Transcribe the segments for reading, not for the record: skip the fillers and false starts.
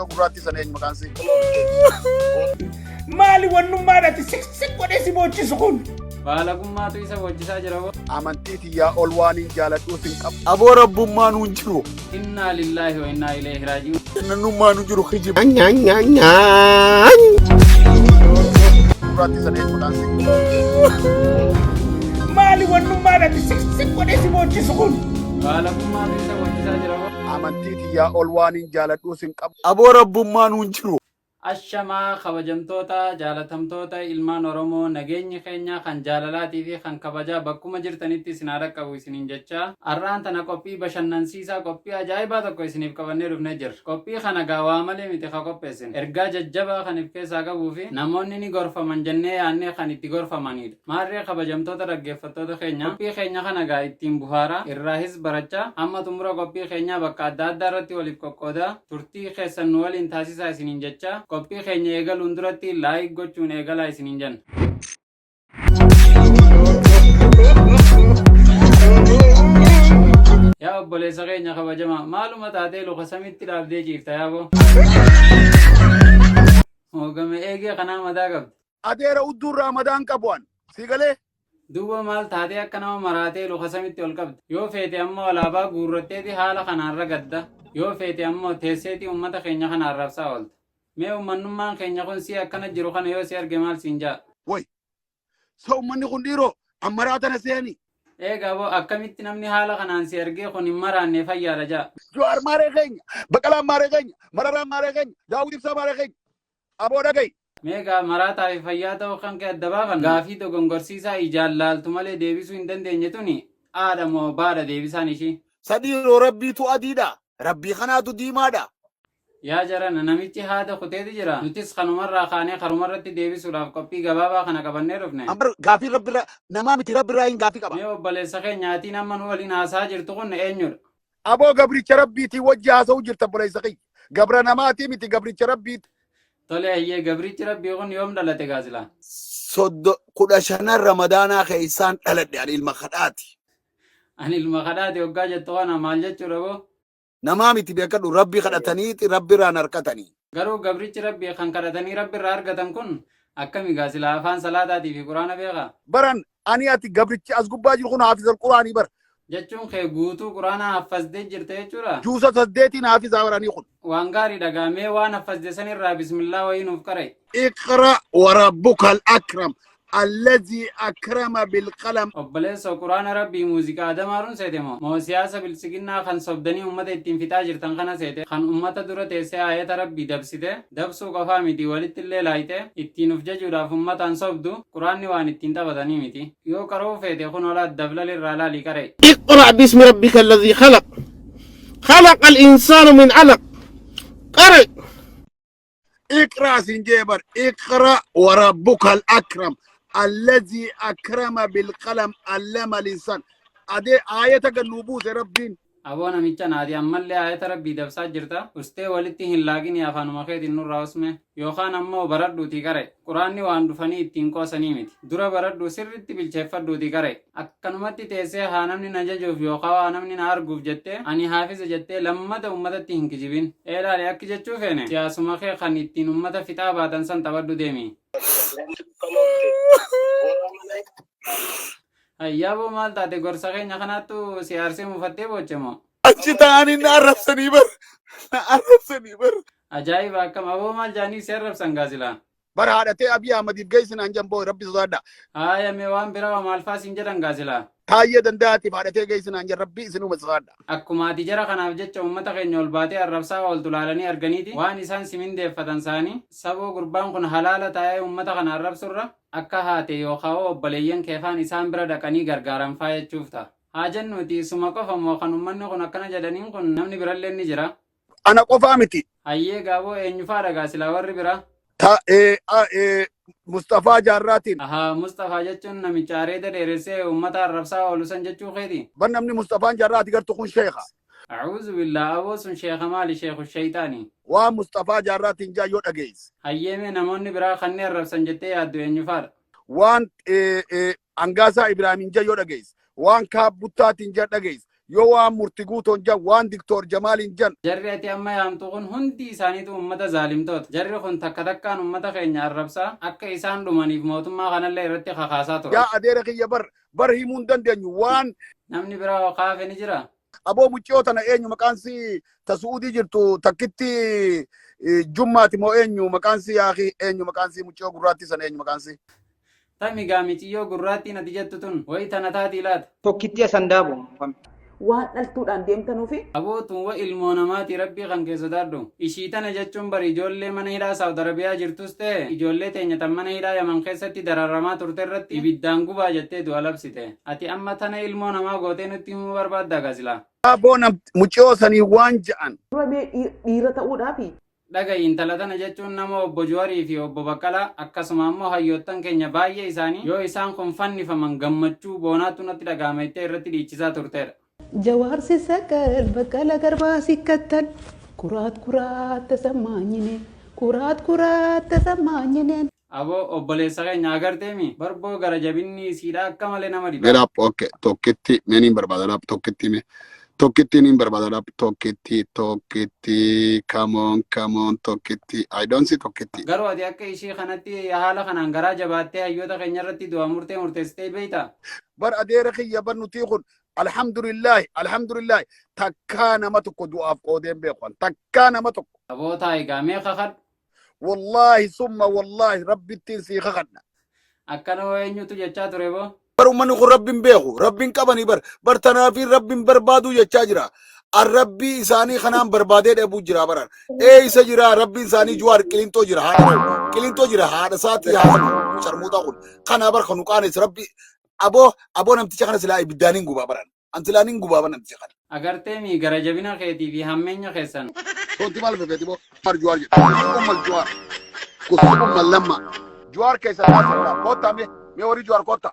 Gurraattii sana eenyu maqaan isii? Maali wannummaan ati siksik godhee si boochisu kun? Baalagummaatu isa booccisaa jira boo. Amantii tiyyaa ol waan hin jaaladhuus hin qabu. Aboo rabbummaan hin jiru. Innaa lillaahi wa innaa ilayhi raaji'uun. Jannanummaan hin jiru kijiba. Gurraattii sana eenyu maqaan isii? Maali wannummaan ati siksik godhee si boochisu kun? Baalagummaatu isa booccisaa jira boo. Amantii tiyyaa ol waan hin jaaladhuus hin qabu. Aboo rabbummaan hin jiru. Ashamaa kabajamtoota jaalatamtoota ilmaan Oromoo, nageenyi keenya kan jaalalaatii fi kan kabajaa bakkuma jirtanitti isin haa dhaqqabu isiniin jechaa, har'aan tana qophii bashannansiisaa, qophii ajaa'ibaa tokko isiniif qabannee dhufnee jirra. Qophii kana gaa waa malee miti ka qopheessine. Ergaa jajjabaa kan if keessaa qabuu fi namoonni ni gorfaman jennee yaadnee kan itti gorfamaniidha. Maarree kabajamtoota dhaggeeffattoota keenya, qophii keenya kana gaa ittiin buhaaraa, irraahis barachaa, hamma xumura qophii keenyaa bakka adda addaa irratti waliif qoqqoodaa, turtii keessan nu waliin taasisaa isiniin jechaa, qophii keenya eegaluun duratti like gochuun eegalaa isiniin jenna. Yaa obboleessa keenya kabajamaa, maaluma taatee luka samitti dhaabdee ciifta yaaboo? Hoogame eegee kanaa madaa qabda. Adeera udduurraa madaan qabu an. Sii galee? Duuba maal taatee akka nama maraatee luka samitti ol qabda? Yoo feete ammoo alaabaa guurratteeti haala kanaan ragadda. Yoo feete ammoo teesseeti uummata keenya kana arrabsaa oolta. Mee uummannummaan keenya kun si akkana jiru kana yoo si arge maal siin ja'a? Way. So uummanni kun dhiiroo ammaraa tana seeni. Eegaa boo, akkamitti namni haala kanaan si argee kun hin maraanne, fayyaadha ja'a? Jawaar maaree keenya, Baqalaan maaree keenya, Mararaan maaree keenya, Daawud Ibsaa maaree keenya. Aboo dhaga'i. Mee gaa maraataa fi fayyaa ta'uu kan kee adda baafannu gaafii dogongorsiisaa ijaan laaltu malee deebisuu hin dandeenye tuni Aadha moo Baadha deebisaan ishii? Sadiiroo rabbiitu adiidha. Rabbii kanaatu diimaadha. Yaa jarana, namichi haada kuteeti jira. Nutis kanumarraa kaanee karumarratti deebisuudhaaf qophii gabaabaa kana qabannee dhufne. Ambar gaafii rabbirraa namaa miti rabbirraa hin gaafii qaba. Mee obboleessa keenya, atiin amma nu waliin haasa'aa jirtu kun eenyudha? Aboo gabricha rabbiitii wajji haasa'u jirta obboleessa kiyya. Gabra namaatii miti, gabricha rabbiiti. Tole, hayyee, gabrichi rabbii kun yoom dhalate gaa silaa? Soddo 15 ramadaanaa keessaan dhaladhe, ani ilma kadhaati. Ani ilma kadhaati hoggaa jettu kana maal jechuudha boo? Namaa miti, beekadhu, rabbi kadhataniiti rabbirraan harkatanii. Garuu gabrichi rabbii kan kadhatanii rabbi irraa argatan kun akkami gaa silaa, afaan salaataatii fi quraana beekaa? Baran ani ati gabrichi as gubbaa jiru kun haafizal quraanii bara. Jechuun kee guutuu quraanaa haffasdee jirta jechuudha? Juusa saddeetiin haafizaa baranii kun. Waan gaariidha gaa, mee waan haffasde sanirraa bismillaa wayii nuuf qara'i. Iqra warabbuka al-akram alladhi akrama bilqalam. Obboleessoo, quraana rabbii muuziqaa adamaaruun seete moo? Moo siyaasa biltsiginnaa kan sobdanii ummata ittiin fixaa jirtan kana seete? Kan ummata dura teessee aayata rabbii dabsite, dabsuu qofaa miti walitti illee laayxe, ittiin uf jajuudhaaf ummataan sobdu, quraanni waan ittiin taphatanii miti. Yoo qara'uu feete kunoo laal dablal irraa laalii qara'i. اقرأ باسم ربك الذي خلق، خلق الإنسان من علق، قرئ. Iqraa siin jee bar, iqra warabbuka al-akram alladhi akrama bilqalam allama al-insan. Adee aayata gad nuu buuse rabbiin. Aboo namicha naati, ammallee aayata rabbii dabsaa jirta. Ustee walitti hin laaqinii afaanuma keetiin nurraa usme. Yookaan ammoo baradhuutii qara'i. Quraanni waan dhufanii ittiin qoosanii miti. Dura baradhuu sirritti bilcheeffadhuutii qara'i. Akkanumatti teessee haa namni na jajuuf yookaan haa namni na arguuf jettee ani haafiza jettee lammata ummatatti hin kijibin. Ee laali, akki jechuu feene siyaasuma kee kan ittiin ummata fixaa baatan san taphadhu deemi. Hayyaaboo, maal taate? Gorsa keenya kanaattu si aarsee mufattee booche moo? Achi ta'anii na arrabsanii bar. Na arrabsanii bar. Ajaa'iba, akkam aboo, maal jaanii si arrabsan gaa silaa? Bara haadhatee Abiy Ahmadiif geessinaan jamboo, rabbi sodaadha. Haaya, mee waan biraa maal faa siin jedhan gaa silaa? Taayyee danda'aatiif haadhatee geessinaan jan, rabbi isinuma sodaadha. Akkuma ati jara kanaaf jecha uummata keenya ol baatee arrabsaa ooltu laalanii arganiiti waan isaan si mindeeffatan saanii saboo, gurbaan kun halaala taa'ee uummata kana arrabsurra akka haate yookaawoo obboleeyyan keefaan isaan bira dhaqanii gargaaran faa jechuuf ta'a. Haa jennuuti, isuma qofa moo kan uummanni kun akkana jedhaniin kun, namni biralleen ni jira? Ana qofaa miti. Hayyee gaaboo, eenyufaa dhagaa silaa warri biraa? Ta e a e Mustafaa Jaarraatiin. Ahaa, Mustafaa jechuun namicha areeda dheeressee uummata arrabsaa oolu san jechuu keeti? Bar namni Mustafaan Jaarraa ati gartu kun sheekha. A'uuzu billah, aboo sun sheeka maali, sheeku shayxaani. Waan Mustafaa Jaarraatiin jaa yoo dhageesse. Hayyee, mee namoonni biraa kanneen arrabsan jettee yaaddu eenyufaadha? Waan Angaasaa Ibraahimin jaa yoo dhageesse. Waan Kaabbuttaatiin jaa dhageesse. Yoo waan murti guutoon jan, waan Diktoor Jamaaliin jan. Jarri ati amma yaamtu kun hundi isaaniitu ummata zaalimtoota. Jarri kun takka takkaan ummata keenya arrabsaa akka isaan dhumaniif mootummaa kanallee irratti kakaasaa turan. Yaa adeera kiyya, bar bar himuu hin dandeenyu waan. Namni biraa hoo kaafe ni jira? Aboo, mucciyoo tana eenyu maqaan si ta Su'uudii jirtu takkitti Jummaati moo eenyu maqaan si yaaki, eenyu maqaan si mucciyoo gurraattii sana, eenyu maqaan si? Tami gaa miciyyoo gurraattiin ati jettu tun wayi tana taatii laata? Tokkittii asan daabu. Waan dhaltuudhaan deemtanuufi. Aboo, tun wa ilmoo namaati, rabbii kan kee sodaadhu. Ishii tana jechuun bari ijoollee mana hidhaa Saawud Arabiyaa jirtus ta'e ijoollee teenya tan mana hidhaa Yaman keessatti dararamaa turte irratti ibiddaan gubaa jettee du'a labsite. Ati amma tana ilmoo namaa gootee nutti himuu barbaaddaa gaa silaa? Aboo, nam mucciyoo sanii waan ja'an. Dura mee dhiira ta'uudhaafi. Dhaga'i, intala tana jechuun nama obbo Juwarii fi obbo Baqqalaa akkasuma ammoo hayyoottan keenya baay'ee isaanii yoo isaan kun fannifaman gammachuu boonaattu natti dhaga'ama jettee irratti dhiichisaa turteedha. Jawaar ሲሰቀል በቀለ ገርባ ሲከተል ኩራት ኩራት ተሰማኝ እኔ፣ ኩራት ኩራት ተሰማኝ እኔ። Aboo, obboleessa keenya agarteemi barboo, gara jabinni isiidha akka malee nama dhiba. Get up, okay. Tokkitti mee niin barbaada laap, tokkitti mee. Tokkitti niin barbaada laap, tokkitti, tokkitti, come on, come on, tokkitti. I don't see tokkitti. Garuu ati akka ishii kanatti haala kanaan garaa jabaattee hayyoota keenya irratti du'a murtee murteessitee beektaa? Bar adeera kiyya, bar nutii kun alhamdulillahi, alhamdulillahi, takkaa nama tokko du'aaf qoodeen beeku, takkaa nama tokko. Aboo, taa'i gaa, mee kakadhu. Wallahi summa wallahi, rabbittiin sii kakadha. Akkana hoo eenyutu jechaa ture boo? Bar uummanni kun rabbiin beeku, rabbiin qabanii bar bar tanaafi rabbiin barbaaduu jechaa jira. Arrabbii isaanii kanaan barbaadee dhabuu jira baran. Ee, isa jira rabbiin isaanii. Juwaar Qilintoo jira, haadha Qilintoo jira, haadha isaatii, haadha sharmuuxaa kun. Kana bar kan nu qaanes rabbi. Aboo, aboo, namticha kana silaa ibiddaan gubaa baran. An silaa nin gubaa bar namticha kana. Agarteemi gara jabina keetii fi hammeenya keessan. Tonti maal fefeeti boo? Juwaar, Juwaar jedha. Ummal Juwaar. Gosa ummal lamma. Juwaar keessa dhaabbatudha. Kottaa mee mee warri Juwaar kottaa.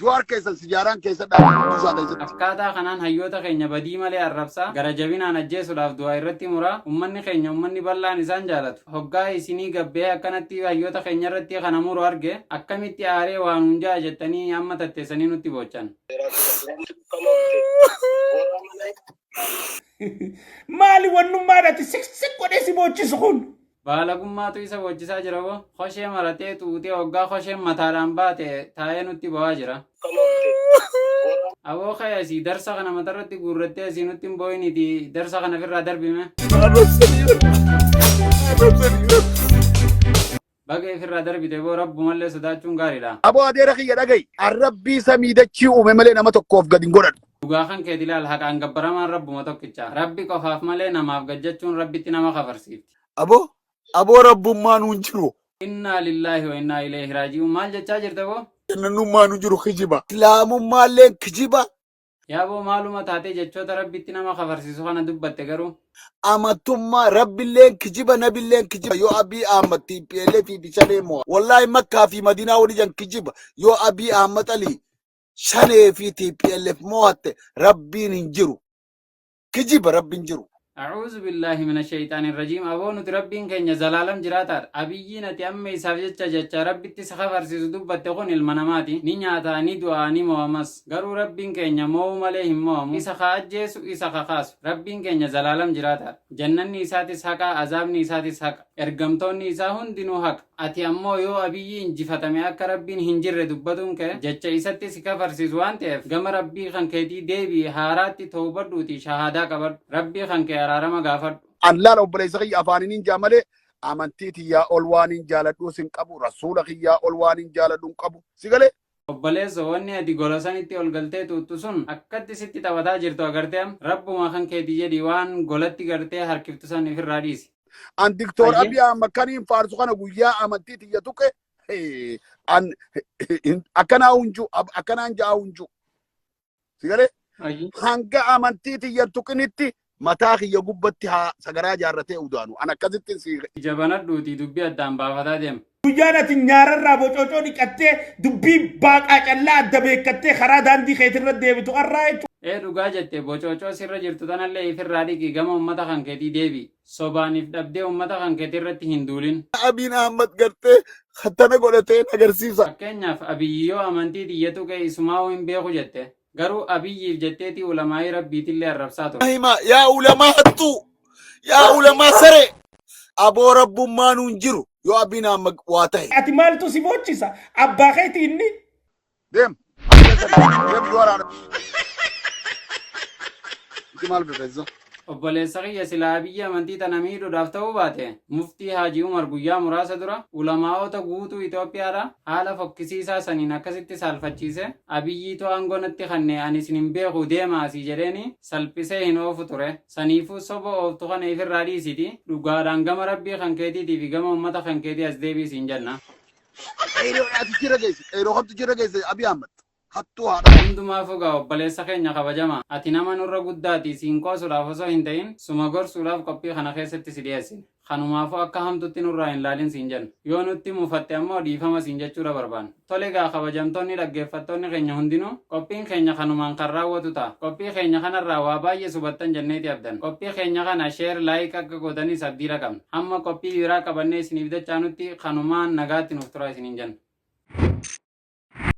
Juwaar keessan sijaaraan keessa dhaabbatu isaa keessatti. Akkaataa kanaan hayyoota keenya badii malee arrabsaa, gara jabinaan ajjeesuudhaaf du'aa irratti muraa, ummanni keenya, ummanni bal'aan isaan jaalatu hoggaa isinii gabbee akkanatti hayyoota keenya irratti kana muru arge akkamitti aaree waan hunjaa jettanii amma tatteessanii nutti boochan. Maali wannummaan ati siksik godhee si boochisu kun? Baalagummaatu isa booccisaa jira boo. Koshee maratee xuuxee hoggaa kosheen mataadhaan baate taa'ee nutti bo'aa jira. Aboo, ka'e asii, darsa kana matarratti guurrattee asii nutti hin boo'iniiti, darsa kana ofirraa darbime. Baga ifirraa darbite boo, rabbumallee sodaachuun gaariidha. Aboo, adeera kiyya, dhagayi. Arrabbii samii dachii uume malee nama tokkoof gad hin godhadhu. Dhugaa kan keeti, ilaal, haqaan gabbaramaan rabbuma tokkicha. Rabbi qofaaf malee namaaf gajjachuun rabbitti nama kafarsiifti. Aboo, aboo, rabbummaan hin jiru. Innaa lillaahi wa innaa ilayhi raaji'uun, maal jechaa jirta boo? Jannannummaan hin jiru, kijiba. Islaamummaalleen kijiba. Yaaboo, maaluma taatee jechoota rabbitti nama kafarsiisu kana dubbatte garuu? Amantummaa rabbilleen kijiba, nabilleen kijiba. Yoo Abiy Ahmad TPLF fi Shanee mo'a. Wallaahi Makkaa fi Madiinaa wali jan kijiba. Yoo Abiy Ahmad Ali Shanee fi TPLF mo'atte rabbiin hin jiru. Kijiba, rabbiin jiru. A'uuzu billaahi mina shayxaani rajiim. Aboo, nuti rabbiin keenya zalaalam jiraataadha. Abiyyiin ati amma isaaf jecha jecha rabbitti isa kafarsiisu dubbatte kun ilma namaati. Ni nyaataa, ni du'aa, ni mo'amas. Garuu rabbiin keenya mo'uu malee hin mo'amu. Isa ka ajjeesu, isa ka kaasu. Rabbiin keenya zalaalam jiraataadha. Jannanni isaatis haqa, azaabni isaatis haqa. Ergamtoonni isaa hundinuu haqa. Ati ammoo yoo Abiyyi injifatame akka rabbiin hin jirre dubbatuun kee jecha isatti si kafarsiisu waan ta'eef gama rabbii kan keetii deebi'i, haaraatti toobadhuuti shahaadaa qabadhu. Rabbii kan kee araarama gaafadhu. An laala, obboleessa kiyya, afaaniin hin jaa malee amantii tiyyaa ol waan hin jaaladhuus hin qabu. Rasuula kiyyaa ol waan hin jaaladhu hin qabu. Si galee? Obboleesso, wanni ati gola sanitti ol galtee tuuttu sun akkatti sitti taphataa jirtu agartee am rabbuma kan keetii jedhi, waan golatti gartee harkiftu san ifirraa dhiisi. An Diktoor Ayyee. Abiy Ahmad kaniin faarsu kana guyyaa amantii tiyya tuqe an akkanaa hunju, akkanaan ja'a hunju. Si galee? Hanga amantii tiyya tuqinitti mataa kiyya gubbatti haa sagaraa jaarratee udaanu. An akkasittiin si Jabanadhuutii dubbii addaan baafataa deema. Guyyaan ati nyaararraa bococoo dhiqattee dubbii baaqaa callaa adda beekattee karaa daandii keetirra deebitu har'aa jechuudha. Ee, dhugaa jette, bocoocoo sirra jirtu tanallee ifirraa dhiqi, gama ummata kan keetii deebi. Sobaaniif dhabdee ummata kan keetii irratti hin duulin. Abiin Ahmad gartee hattana godhatee agarsiisa. Fakkeenyaaf, Abiyyi yoo amantii tiyya tuqe isumaa'uu hin beeku jette. Garuu Abiyyiif jetteeti ulamaa'ii Rabbiitillee arrabsaa turte. Hima yaa ulamaa hattuu yaa ulamaa saree aboo rabbummaa nuun jiru yoo abiin amma waa tahe. Ati maaltu si boochisa? Abbaa keeti inni. Deem. Deem duwaraadha. Iti maal bifeessa? Obboleessa kiyya silaa Abiyyi amantii tana miidhuudhaaf ta'uu baate Muftii Haajii Umar guyyaa muraasa dura ulamaa'ota guutuu Itoophiyaadha haala fokkisiisaa saniin akkasitti saalfachiise Abiyyiitu aangoo natti kanne ani isin hin beeku deema asii jedheeni salphisee hin oofu ture. Saniifuu soba ooftu kana ifirraa dhiisiti dhugaadhaan gama Rabbii kan keetiitii fi gama ummata kan keetii as deebi'i siin jenna. Qeyroo ati jira geesse. Qeyroo kamtu jira geesse Abiy Ahmed. Hattuu haadha. Hundumaafuu gaa obboleessa keenya kabajama ati nama nurra guddaati siin qoosuudhaaf osoo hin ta'in suma gorsuudhaaf qophii kana keessatti si dhiyeessine. Kanumaafuu akka hamtutti nurraa hin laalin siin jenna. Yoo nutti mufatte ammoo dhiifama siin jechuudha barbaanna. Tole gaa kabajamtoonni dhaggeeffattoonni keenya hundinuu qophiin keenya kanumaan kan raawwatu ta'a. Qophii keenya kanarraa waa baay'ee subattan jenneeti abdanna. Qophii keenya kana share like akka gootanis abdiira qabna. Hamma qophii biraa qabannee isiniif dachaanutti kanumaan nagaatti nuuf turaa isiniin jenna.